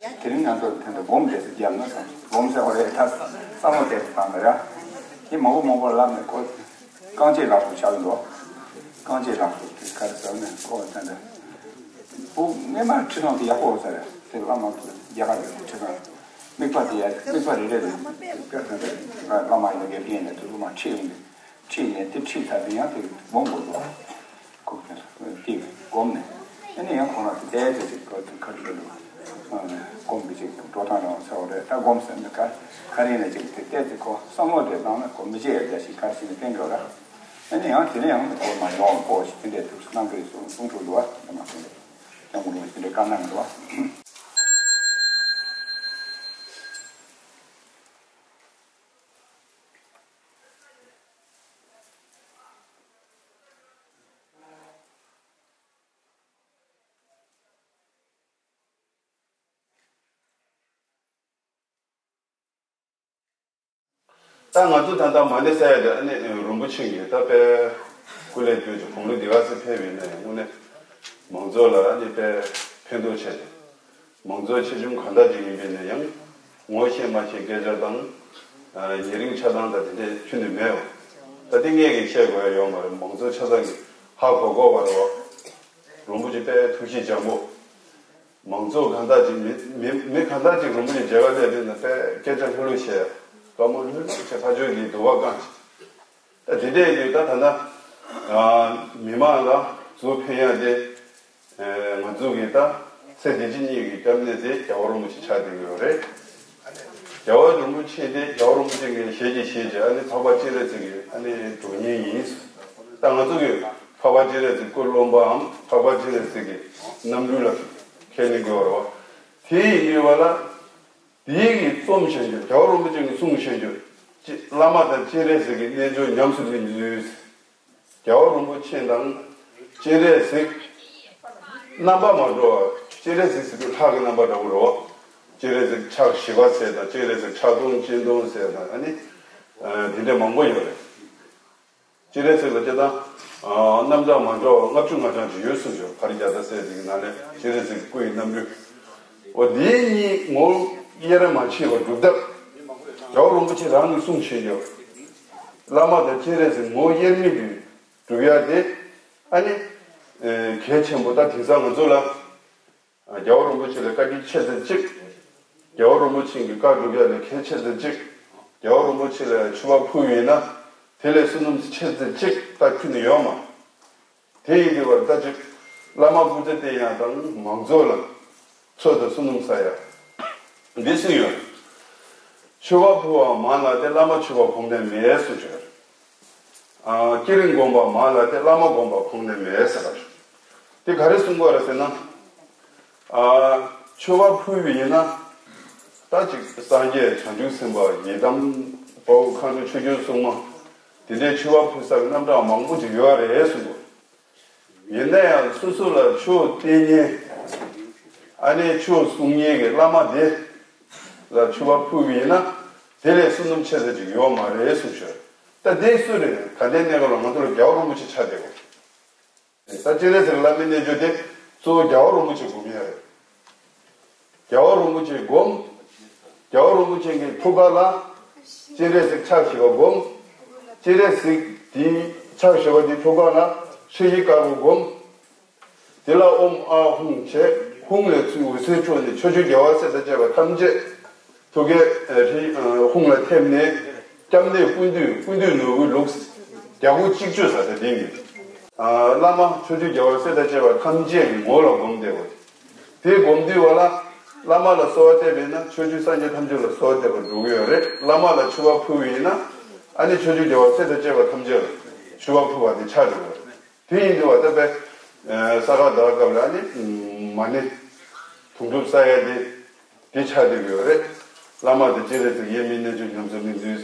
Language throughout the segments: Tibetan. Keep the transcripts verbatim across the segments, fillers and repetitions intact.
དེ་རིང་ང་ཚོ་དེ་འདྲ་སྒོམ་བྱེད་ས་རྒྱབ་ན་བསམ། སྒོམ་ཟེར་བ་རེད། ད་བསམ་བློ་བཏང་ནས་ར། དེ་མང་པོ་མང་པོ་ལབ་ནས་ཁོ་རྐང་རྗེས་ལག་སོགས་ཆགས་འགྲོ། རྐང་རྗེས་ལག་སོགས་དེ་ག་རེ་ཟེར་ནས་ཁོ་དེ་འདྲ། བུ་སྔས་མ་ཁྲི་སྲོང་དེ་ཡག་པོ་ཟེར། དེ་བླ་མ་རྒྱ་གར་རེད། ཁྲི་སྲོང་། དམིགས་པ་དེ་ཡ་དམིགས་པ་རེ་རེ་རེད། དཔེ་དེ་འདྲ་བླ་མ་ཡོད་མཁན་ཡིན་ནས་དུ་བླ་མ་ཁྲིད་ཡོང་ནས། ཁྲིད་ནས་དེ་ཁྲིད་ཚར་དུས་ཡང་དེ་སྒོམ་དགོས་འདུག་ཁོ་དེ་སྒོམ་ནས། ཨ་ནི་ཡང་ཁོ་རང་དེ་ལྟས་དེ་ཅིག་ཁོ་དེ་ཁ་ཁྲིད་འདུག་སྒོམ་གྱི་ཅིག་འགྲོ་སྟངས་རང་ཚ་བ་རེད། ད་སྒོམ་ཟེར་ནས་ག་ག་རེ་ནས་ཅིག་དེ་ལྟས་དེ་ཁོ་བསམ་བློ་དེ་བཏང་ན་ཁོ་མི་བརྗེད་ཡ་འདྲ་ཞིག་ག་རེ་ཞིག་ནས་བསྟན་འགྲོ་ར། ཨ་ནི་ཡང་དེ་ནས་ཡང་ཁོ་མ་ཡོང་བ་ཁོ་ཞིག་དེ་འདྲའི་ཐུགས་སུ་གནང་གི་རེད་གསུང་གསུང་འཕྲོ་འདུག་བ། དེ་མ་གསུང་རེད། སྐྱབས་མགོན་རིན་པོ་ཆེ་དེ་འདྲའི་བཀའ་གནང་གི་འདུག་བ། ད་ང་ཚོ་ད་ལྟ་མ་ཎི་ཟེར་ཡ་དེ་ཨ་ནི་རིན་པོ་ཆེ་གིས་ད་དཔེ་སྐུ་ལས་བསྐྱོན་ཅིག་དགུང་ལོ་འདི་ག་ཚོད་ཕེབས་ཡོད་ན་ཡང་དངོས་གནས་མང་ཚོགས་ལ་ཨ་ནི་དཔེ་ཕན་ཐོགས་ཆེ་ནས། མང་གཙོ་ཆེ་ཆུང་གང་འདྲ་ཅིག་ཡིན་པས་ན་ཡང་ངོ་ཤེས་མ་ཤེས་སྐད་ཆ་དང་། ཉེ་རིང་ཆ་ཚང་དང་དེ་འདྲས་ཁྱོན་ནས་མེད་པ། ད་དེ་ངས་ཀྱིས་བཤད་དགོས་ཡ་ཡོད་མ་རེད། མང་གཙོ་ཆ་ཚང་གིས་ཧ་གོ་གོ་བ་རེད་བ། རིན་པོ་ཆེ་དཔེ་ཐུགས་གཤིས་འཇམ་པོ། མང་གཙོ་གང་འདྲ་ཅིག་མི་མི་མི་གང་འདྲ་ཅིག་རིན་པོ་ཆེ་མཇལ་ཁ་སླེབས་དུས་ན་དཔེ་སྐད་ཆ་ལྷུག་ལྷུག་བཤད། བཀའ་མོལ་ལྷུག་ལྷུག་བྱས། ཕར་ཕྱོགས་ཀྱི་འདུག་པ་བསྐང་བྱས། ད་དེ་འདྲས་ཡིན་དུས་ད་ད་ལྟ་མི་མང་ལ་གཟུགས་ཕན་ཡ་དེ། ང་ཚོ་གི་ད་ཚེ་འདི་ཕྱི་གཉིས་ཀྱི་སྐྱབས་གནས་དེ་རྒྱལ་བ་རིན་པོ་ཆེ་ཆགས་བསྡད་ཀྱི་ཡོད་རེད། རྒྱལ་བ་རིན་པོ་ཆེ་དེ་རྒྱལ་བ་རིན་པོ་ཆེ་གི་ཞལ་གྱིས་བཞེས་བྱས་ཨ་ནི་འཕགས་པ་སྤྱན་རས་གཟིགས་ཀྱི་ཨ་ནི་གྲོགས་མོ་ཡིན། ད་ང་ཚོ་གི་འཕགས་པ་སྤྱན་རས་གཟིགས་སྐུ་སློབ་མའམ་འཕགས་པ་སྤྱན་རས་གཟིགས་ཀྱི་རྣམ་སྤྲུལ་ལ་ཁས་ལེན་དགོས་པ་རེད་བ། དེ་ཡིན་དུས་བ་ལ། དེའི་གི་རྩོམ་བྱེད་རྒྱུ། རྒྱལ་བ་རིན་པོ་ཆེ་གི་གསུང་བྱེད་རྒྱུ། ཅི་བླ་མ་དང་སྤྱན་རས་གཟིགས་ཀྱི་རྣལ་འབྱོར་ཉམས་སུ་ལེན་རྒྱུ། རྒྱལ་བ་རིན་པོ་ཆེ་དང་སྤྱན་རས་གཟིགས། རྣམ་པ་མ་འདྲ་བ། སྤྱན་རས་གཟིགས་ཟེར་དུས་ལྷ་གི་རྣམ་པ་འདྲ་བོ་རེད་བ། སྤྱན་རས་གཟིགས་ཕྱག་བཞི་པ་ཟེར་དང་། སྤྱན་རས་གཟིགས་ཕྱག་སྟོང་སྤྱན་སྟོང་ཟེར་དང་། ཨ་ནི། དེ་འདྲ་མང་པོ་ཡོད་རེད། སྤྱན་རས་གཟིགས་ལ་སྤྱིར་བཏང་། རྣམ་གྲངས་མ་འདྲ་བ་ལྔ་བཅུ་ང་གྲངས་ཅིག་ཡོད་གསུངས་ཡོད། ཕ་རི་ཛ་ཏ་ཟེར་དེ་གི་ནང་ནས་སྤྱན་རས་གཟིགས་སྐུ་ཡི་རྣམ་སྤྲུལ། འོ་དེ་གཉིས་ངོ་དབྱེར་མ་ཕྱེ་བར་སྒྲུབ་ཐབས། རྒྱལ་བ་རིན་པོ་ཆེ་རང་གིས་གསུངས་བཞིན་ཡོད། བླ་མ་དང་སྤྱན་རས་གཟིགས་ངོ་དབྱེར་མེད་དུ་སྒྲུབ་ཡ་དེ། ཨ་ནི། གལ་ཆེན་པོ། ད་དེང་སང་ང་ཚོ་ལ། རྒྱལ་བ་རིན་པོ་ཆེ་ལ་བཀའ་དྲིན་ཆེ་ཟེར་གཅིག་རྒྱལ་བ་རིན་པོ་ཆེ་གི་བཀའ་སྒྲུབ་ཡ་ལ་གལ་ཆེ་ཟེར་གཅིག་རྒྱལ་བ་རིན་པོ་ཆེ་ལ་མཆོད་པ་ཕུལ་ཡིན་ན། དེ་ལས་བསོད་ནམས་ཆེ་ཟེར་གཅིག་ད་ཁྱོན་ནས་ཡོད་མ། དེ་ཡིན་དུས་བར་ད་ཅིག་བླ་མ་སྐུ་ཚེ་བརྟན་ཡ་དང་མང་གཙོ་ལ་ཚོགས་དང་བསོད་ནམས་བསགས་ཡ། འདི་གསུངས་ཡོད། མཆོད་པ་ཕུལ་བ་མང་ལ་དེ་བླ་མ་མཆོད་པ་ཁོམ་ནས་མེད་གསུངས་བྱས། ཨ། བསྐྱེད་རིམ་བསྒོམ་པ་མང་ལ་དེ་བླ་མ་བསྒོམ་པ་ཁོམ་ནས་མེད་ཟེར་བ་ཞིག་དེ་ག་རེ་གསུང་གི་ཡོད་རེད་ཟེར་ན། ཨ། མཆོད་པ་ཕུལ་བ་ཡིན་ན། ད་ཅིག་སངས་རྒྱས་བྱང་ཆུབ་སེམས་དཔའ་ཡི་དམ་དཔའ་བོ་མཁའ་འགྲོ་ཆོས་སྐྱོང་སྲུང་མ། དེ་འདྲའི་མཆོད་པ་ཕུལ་ས་གི་རྣམ་གྲངས་མང་པོ་ཅིག་ཡོད་རེད་གསུང་གི་ཡིན་ན་ཡང་སོ་སོ་ལ་ཆོས་སྟོན་མཁན། ཨ་ནི་ཆོས་གསུང་མཁན་གྱི་བླ་མ་དེ་ལ་མཆོད་པ་ཕུལ་བ་ཡིན་ན། དེ་ལས་བསོད་ནམས་ཆེ་ས་ཅིག་ཡོད་མ་རེད་གསུངས་ཤག་ད་དེ་སུ་རེད། ད་ལྟའི་གནས་སྐབས་ལ་ང་ཚོ་ལ་རྒྱལ་བ་རིན་པོ་ཆེ་ཆགས་བསྡད་ཡོད། ད་སྤྱན་རས་གཟིགས་བླ་མའི་རྣལ་འབྱོར་དེ་གཙོ་བོ་རྒྱལ་བ་རིན་པོ་ཆེ་སྒོམ་ཡ་རེད། རྒྱལ་བ་རིན་པོ་ཆེ་སྒོམ། རྒྱལ་བ་རིན་པོ་ཆེ་གི་ཐུགས་ཀ་ལ་སྤྱན་རས་གཟིགས་ཕྱག་བཞི་པ་སྒོམ། སྤྱན་རས་གཟིགས་དེའི་ཕྱག་བཞི་པ་དེའི་ཐུགས་ཀ་ལ་ཧྲཱི་ཤི་དཀར་པོ་སྒོམ། དེ་ལ་ཨོཾ་ཨཱཿཧཱུྃ་བྱས། ཧཱུྃ་ལས་ཚུར་འོད་ཟེར་འཕྲོས་ནས་ཕྱོགས་བཅུའི་རྒྱལ་བ་སྲས་དང་བཅས་པ་ཐམས་ཅད། ཐུགས་ཀའི་ཨ་ཧྲཱི་ཨ་ཧཱུྃ་ལ་ཐིམ་ནས། སྐྱབས་གནས་ཀུན་འདུས། ཀུན་འདུས་ནོར་བུའི་ལུགས། རྒྱལ་པོ་གཅིག་ཆོད་ས་དེ་དེ་ཡིན། ཨ། བླ་མ་ཕྱོགས་བཅུའི་རྒྱལ་བ་སྲས་དང་བཅས་པ་ཐམས་ཅད་ཀྱི་ངོ་ལ་བསྒོམས་བསྡད་པ། དེ་བསྒོམས་དུས་བ་ལ། བླ་མ་ལ་གསོལ་བ་བཏབ་པ་ཡིན་ན་ཕྱོགས་བཅུའི་སངས་རྒྱས་ཐམས་ཅད་ལ་གསོལ་བ་འདེབས་པར་འགྲོ་གི་ཡོད་རེད། བླ་མ་ལ་མཆོད་པ་ཕུལ་བ་ཡིན་ན། ཨ་ནི་ཕྱོགས་བཅུའི་རྒྱལ་བ་སྲས་དང་བཅས་པ་ཐམས་ཅད་ལ་མཆོད་པ་ཕུལ་བ་དེ་ཆགས་འགྲོ་གི་ཡོད་རེད། དེ་ཡིན་དུས་བ་ད་དཔེ། ས་ག་ཟླ་བ་སྐབས་ལ་ཨ་ནི། མ་ཎི། དུང་སྒྲུབ་ས་ཡ་དེ། དེ་ཆགས་བསྡད་ཀྱི་ཡོད་རེད། བླ་མ་དང་སྤྱན་རས་གཟིགས་དབྱེར་མེད་རྣལ་འབྱོར་ཉམས་སུ་ལེན་ཚུལ།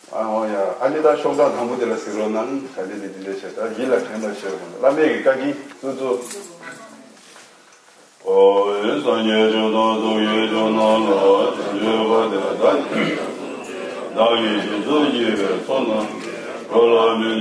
ཨ་འོ་ཡ། ཨ་ནི་ད་ཤོག་གྲངས་དང་པོ་དེ་ལ་གཟིགས་རོགས་གནང་། ག་ནས་ནས་འདི་འདྲ་བྱས། ད་ཡིད་ལ་དྲན་པ་བྱས་དགོས། བླ་མའི་གི་བཀའ་དྲིན་ཙུ་ཙུ། ཨོ་ཡེ་སངས་རྒྱས་བཅོམ་ལྡན་ཐུགས་ཀྱི་ཕྱོགས་རྣམས་ལ། བྱང་ཆུབ་བར་དུ་བདག་བདག་གིས་ཞིང་སུ་སྐྱེས་པའི་ཚོགས་རྣམས། འགྲོ་ལ་ཕན་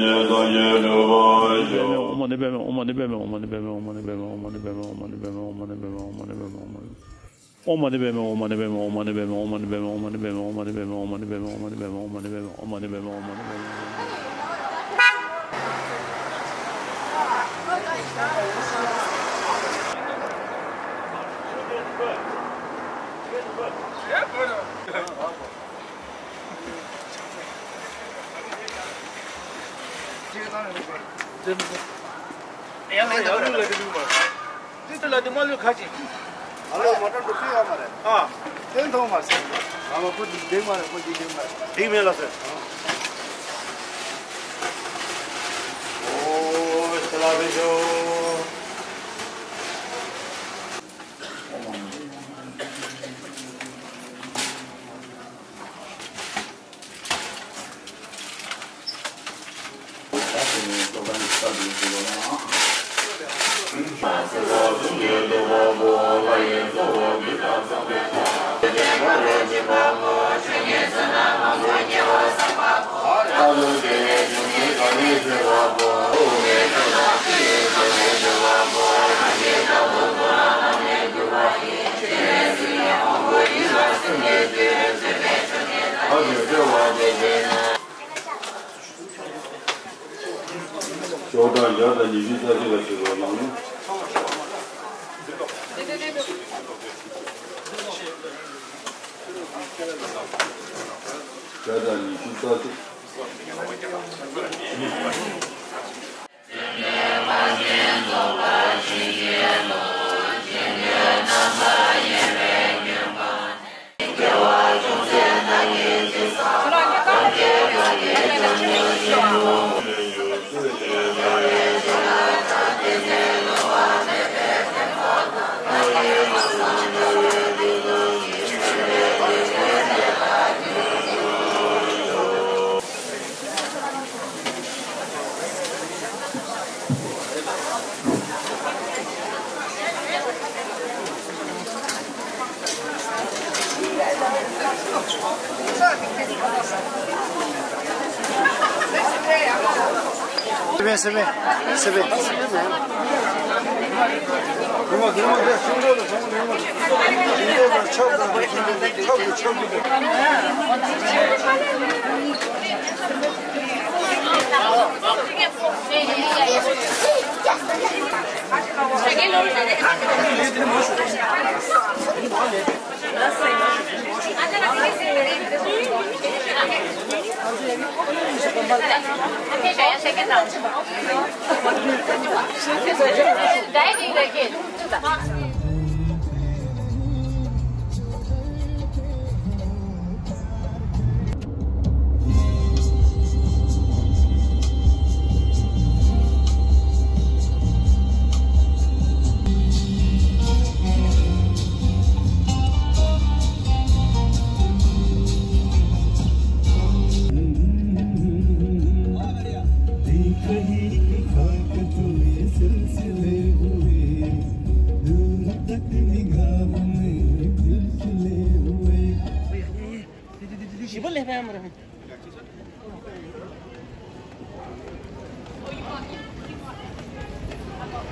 ཕྱིར་སངས་རྒྱས་འགྲུབ་པར་ཤོག་ཡང་ཡང་ལུགས་ལ་འགྲིག་མ་རེད། འདི་ལ་འདི་མ་ལུས་ཁ་ཅིག་ཨ་ལོ་མ་ཏྲ་འགྲོ་ཤེས་ཡོད་མ་རེད། ཨ། སྟོན་ཐོག་མ་ཟེར། ཨ་མ་ཁོ་འདི་འགྲིག་མ་རེད། ཁོ་འདི་འགྲིག་མ་རེད། འགྲིག་མེད་ལ་ཟེར། ཨོ་ཤ་ལ་བེ་ཤོ། ཤོག་གྲངས་བརྒྱ་དང་ཉི་ཤུ་རྩ་གཅིག་ལ་ཞུགས་རོགས་གནང་། བརྒྱ་དང་ཉི་ཤུ་རྩ་གཅིག་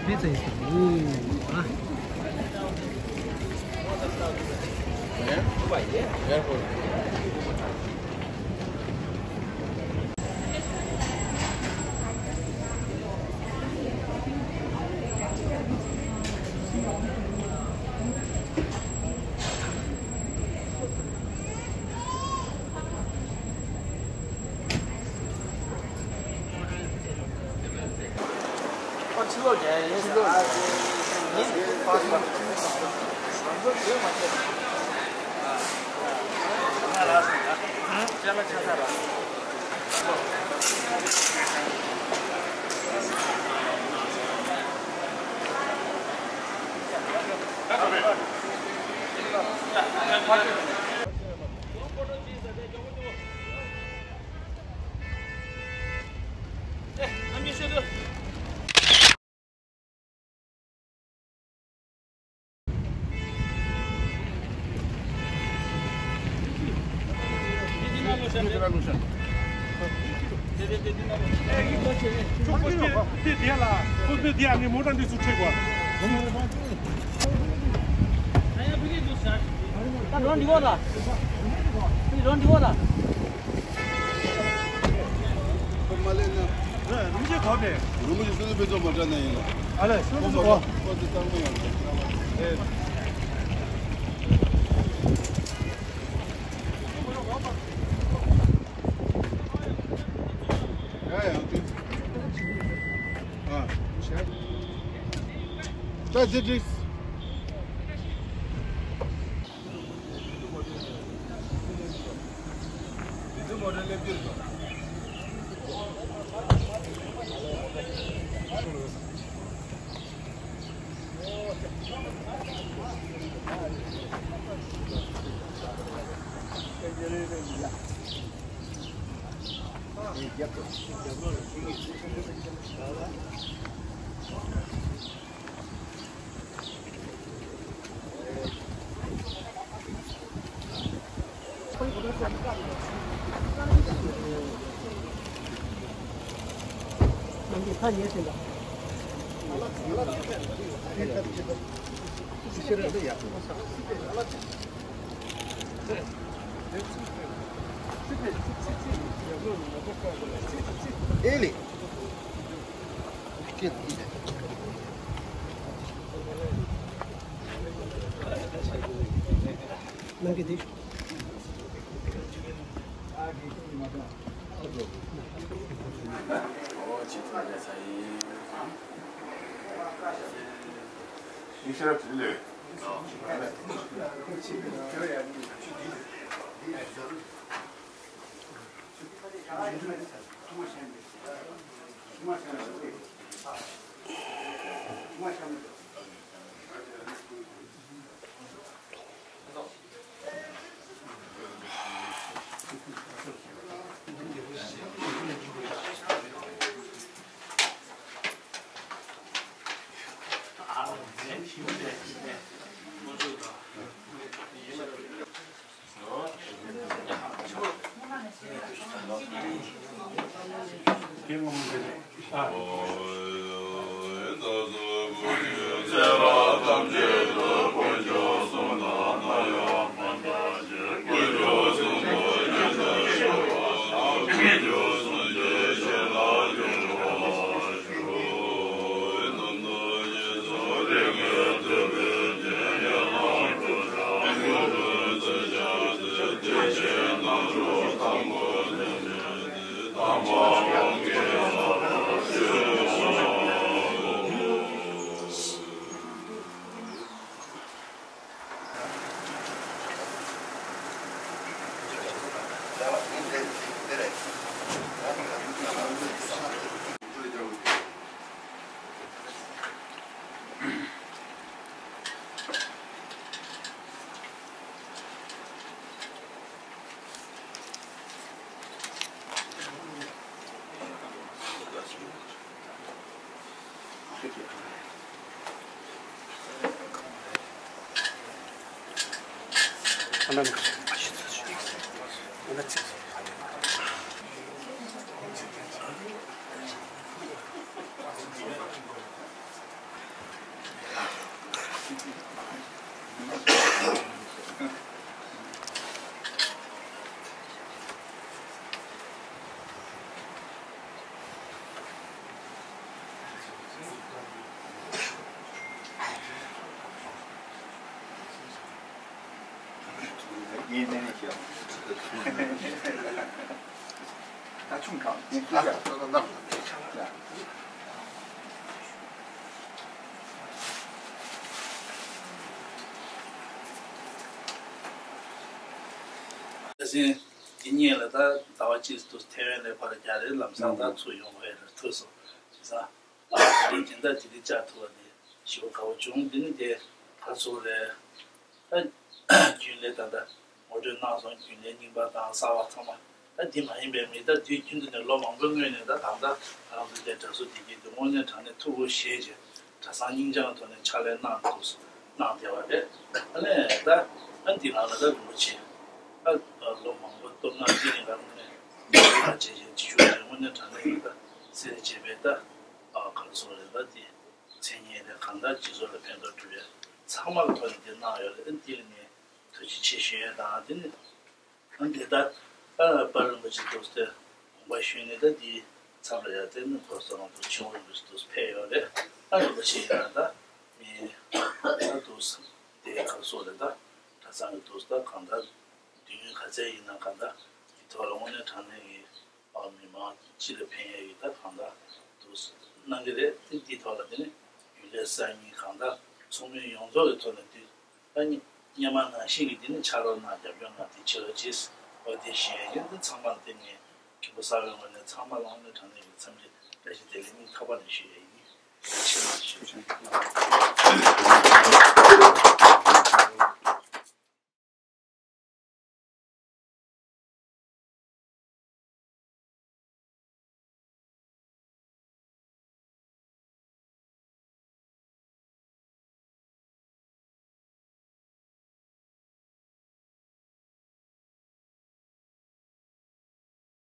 ཚེ་ཚེ་ཡིན་ཟེར། ཨ། རང་འདི་བ་ལ། རང་འདི་བ་ལ། རུམ་ཅེ་ཐོག་ནས། རུམ་ཅེ་སུ་སུ་བེ་ཙོ་མ་དྲ་ན་ཡིན་ལ། ཨ་ལེ་སུ་སུ་བ། ཁོ་ཚོ་གཙང་མ་ཡོང་། ཡ་ཡང་དེ། ཨ། ད་དེ་དྲིས། ཨེ་ལེ། ནང་གི་དེ། ཆུང་དྲགས་ཡིན་ཟེར་ཡ། ད་སེང་འདི་གཉིས་ལ་ད་ཟླ་བ་གཅིག་ཏུ་ཐེ་ཝན་ལ་ཕར་རྒྱ་རེད་ལམ་སང་ད་ཚུར་ཡོང་བའི་རེད་ཐུག་སོང་། བྱས་ཙང་ཨ་ནི་དེ་འདྲ་དེ་རིགས་བཅར་ཐུབ་པ་དེ་ཞེ་པོ་དགའ་པོ་བྱུང་། འདི་ནི་དེ་ག་ཚོད་རེད། ད་རྒྱུན་ལས་ད་ལྟ་ངོ་སྤྲོད་གནང་སོང་། རྒྱུན་ལས་རྙིང་པ་དང་གསར་པ་ཚང་མ། ད་འདི་མ་ཡིན་པའི་མི་ད་དུས་རྒྱུན་དུ་ནས་ལོ་མང་པོའི་སྔོན་ནས་ད་གང་ལྟར་ང་རང་ཚོ་དེ་གྲྭ་ཟུར་བདེ་སྐྱིད་དེ་དངོས་གནས་དྲང་གནས་ཐུགས་ཁུར་བཞེས་བྱས་གྲྭ་ཚང་སྙིང་བཅངས་ཐོག་ནས་ཕྱག་ལས་གནང་ཐུབ་གནང་བསྡད་པ་རེད། ཨ་ནི་ད་ཨ་འདི་ནང་ལ་ད་རིན་པོ་ཆེ་ད་ལོ་མང་པོ་སྟོབས་ན་འདི་ནས་ད་དངོས་གནས་ལ་བྱས་བྱས་ཅི་ཞུ་རེད། དངོས་གནས་དྲང་གནས་ཡིན་ད་སེ་རེ་བྱས་པའི་ད་ག་རེ་ཟེར་རེད། ད་དེ་མཚན་སྙན་རེད། གང་ལྟར་སྤྱི་ཚོགས་ལ་ཕན་ཐོགས་ཐུབ་པའི་ཚང་མ་གི་ཐོག་ནས་དེ་གནང་ཡོད་རེད། ཨ་འདི་ལ་ནས་ཐུགས་རྗེ་ཆེ་ཞུ་ཡས་དང་། དེ་ནི་ཨ་འདི་ལྟར་ཨ་དཔལ་རིན་པོ་ཆེ་འདུག་སྟེ་དགོངས་པ་ཞུས་ནས་ད་འདིའི་ཚབ་ལ་ཡར་བལྟས་ནས་འདུག་སེ་ང་ཚོ་ཆེན་པོ་རིན་པོ་ཆེ་འདུག་སེ་ཕེབས་ཡོད་རེད། ཨ་རིན་པོ་ཆེ་ཡིན་ན་ད་མི་ཨ་འདུག་སེ་དེ་ག་རེ་ཟེར་རེད། ད་གྲྭ་ཚང་གི་འདུག་སེ་ད་གང་ལྟར་དུས་ཡུན་ག་ཚད་ཡིན་ན་གང་ལྟར་འདི་ཐོག་ལ་དངོས་གནས་དྲང་གནས་ཀྱི་ཨ་མི་མང་སྤྱི་ལ་ཕན་ཡས་ཀྱི་ད་གང་ལྟར་འདུག་སེ་གནང་གི་རེད། དེ་འདི་ཐོག་ལ་དེ་ནི་རྒྱུན་ལས་གསར་རྙིང་གང་ལྟར་ཚོགས་མི་ཡོངས་རྫོགས་ཀྱི་ཐོག་ནས་འདི་ད་སྔོན་མ་ནང་བཞིན་གྱི་འདི་ནི་ཕྱག་རོགས་གནང་རྒྱབ་སྐྱོར་གནང་དེ་བྱེད་རོགས་གྱིས། འོ་དེ་བཤད་ཡིན། འདི་ཚང་མ་ལ་བརྟེན་ནས་མཁན་པོ་གསར་པའི་ངོས་ནས་ཚང་མ་ལ་དངོས་གནས་དྲང་གནས་ཀྱི་འཚམས་འདྲི་བཀྲ་ཤིས་བདེ་ལེགས་སྙིང་ཐག་པ་ནས་ཞུ་ཡས་ཡིན། ཆེ་བ་ཞུ་ཆེན།